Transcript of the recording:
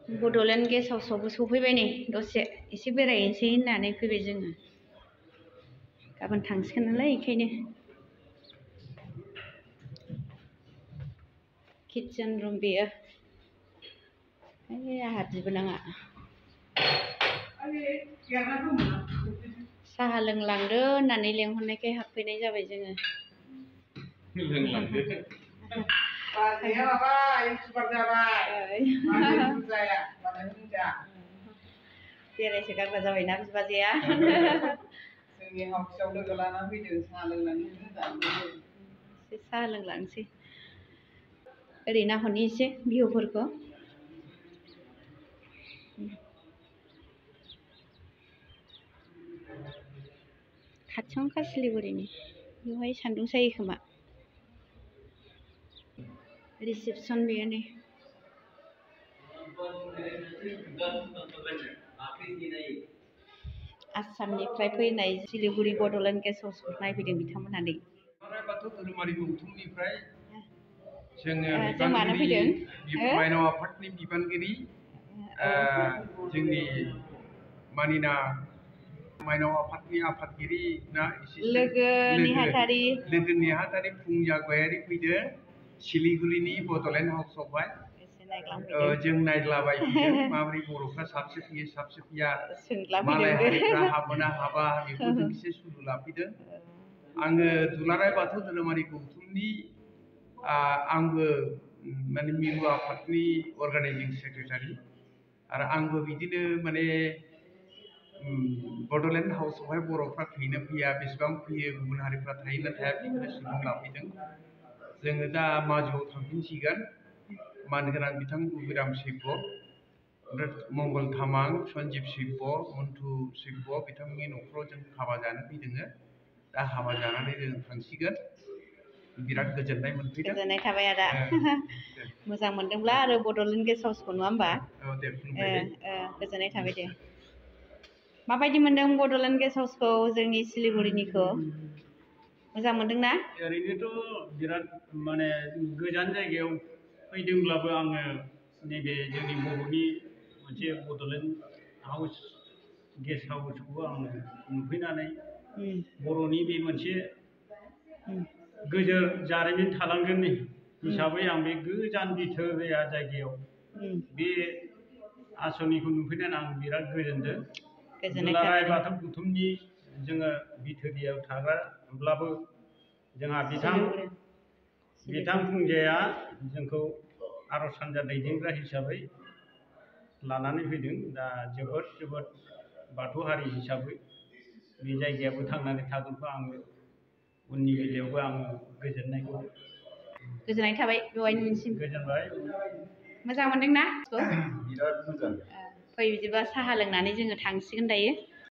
Bodoland guest हाउसआवबो सफैबाय नै दसे एसे बेरायहैनोसै होननानै फैबाय जोङो गाबोन थांसिगोन नालाय बेखायनो किटचेन रुम बेयो आंहा बिबोनाङा साहा लोंलांदो होननानै लेंहरनायखाय हाबफैनाय जाबाय जोङो लोंलांदो बाजैया माबा इउटुबार जाबाय बेरायसो गारग्रा जाबायना बिबाजैया जोंनि हाउसआव लोगो लाना फैदों साहा लोंलांनो एसे साहा लोंलांसै ओरै नाहरनि एसे भिउफोरखौ खाथियावनोखा सिलिगुरिनि बेवहाय सान्दुं सायो खोमा रिसेपसन बेयो नै आसामनिफ्राय फैनाय सिलिगुरि बड'लेण्ड गेस्ट हाउसखौ नायफैदों बिथांमोनहा नै बाथौ धोरोमारि गौथुमनिफ्राय जोङो जों मानो फैदों माइनाव आफादनि बिबानगिरि जोंनि मानिना माइनाव आफादनि आफादगिरि ना लोगो नेहाथारि फुंजा गयारि फैदों सिलिगुरिनि बड'लेण्ड हाउसआवहाय जों नायद्लाबायफैदों माबोरै बर'फ्रा साबसिफिया मालाय हारिफ्रा हाबोना हाबा बेखौ जों एसे सुलु लाफैदों आङो दुलाराय बाथौ धोरोमारि गौथुमनि आंबो माने मिरु आफादनि अर्गानाइजिं सेक्रेटारि आरो आंबो बिदिनो माने बड'लेण्ड हाउसआवहाय बर'फ्रा फैनो फैया बेसेबां फैयो गुबुन हारिफ्रा थायोना थाया बेखौनो सुलुं लाफैदों जोङो दा माजुआव थांफिनसिगोन मानगोनां बिथां उबिराम शिब्ब मंगल तामां सन्जिब शिब्ब मन्टु शिब्ब बिथांमोननि न'खराव जों हाबा जानो फैदों दा हाबा जानानै जों थांसिगोन बिराद गोजोननाय मोनफैदों गोजोननाय थाबाय आदा मोजां मोनदोंब्ला आरो बड'लेण्ड गेस्ट हाउसखौ नङा होमबा दे खुलुमबाय गोजोननाय थाबाय दे माबायदि मोनदों बड'लेण्ड गेस्ट हाउसखौ जोंनि सिलिगुरिनिखौ मोजां मोनदोंना ओरैनोथ' बिराद माने गोजान जायगायाव फैदोंब्लाबो आङो नैबे जोंनि बर'नि मोनसे बड'लेण्ड हाउस गेस्ट हाउसखौबो आङो नुफैनानै बर'नि बे मोनसे गोजोर जारिमिन थालांगोन हिसाबै आं बे गोजान बिथोरिया जायगायाव बे आसनिखौ नुफैनानै आं बिराद गोजोनदों दुलाराय बाथौ गौथुमनि जोङो बिथोरियाव थाग्राब्लाबो जोंहा बिथां फुंजाया जोंखौ आर'ज हान्जा दैदेनग्रा हिसाबै लानानै फैदों दा जोबोद बाथौ हारि हिसाबै बे जायगायाबो थांनानै थागोनखौ आङो उननि बेलायावबो आङो गोजोननाय थाबाय बेवहायनिसिम गोजोनबाय मोजां मोनदोंना बिराद मोजां फै बिदिबा साहा लोंनानै जोङो थांसिगोन दायो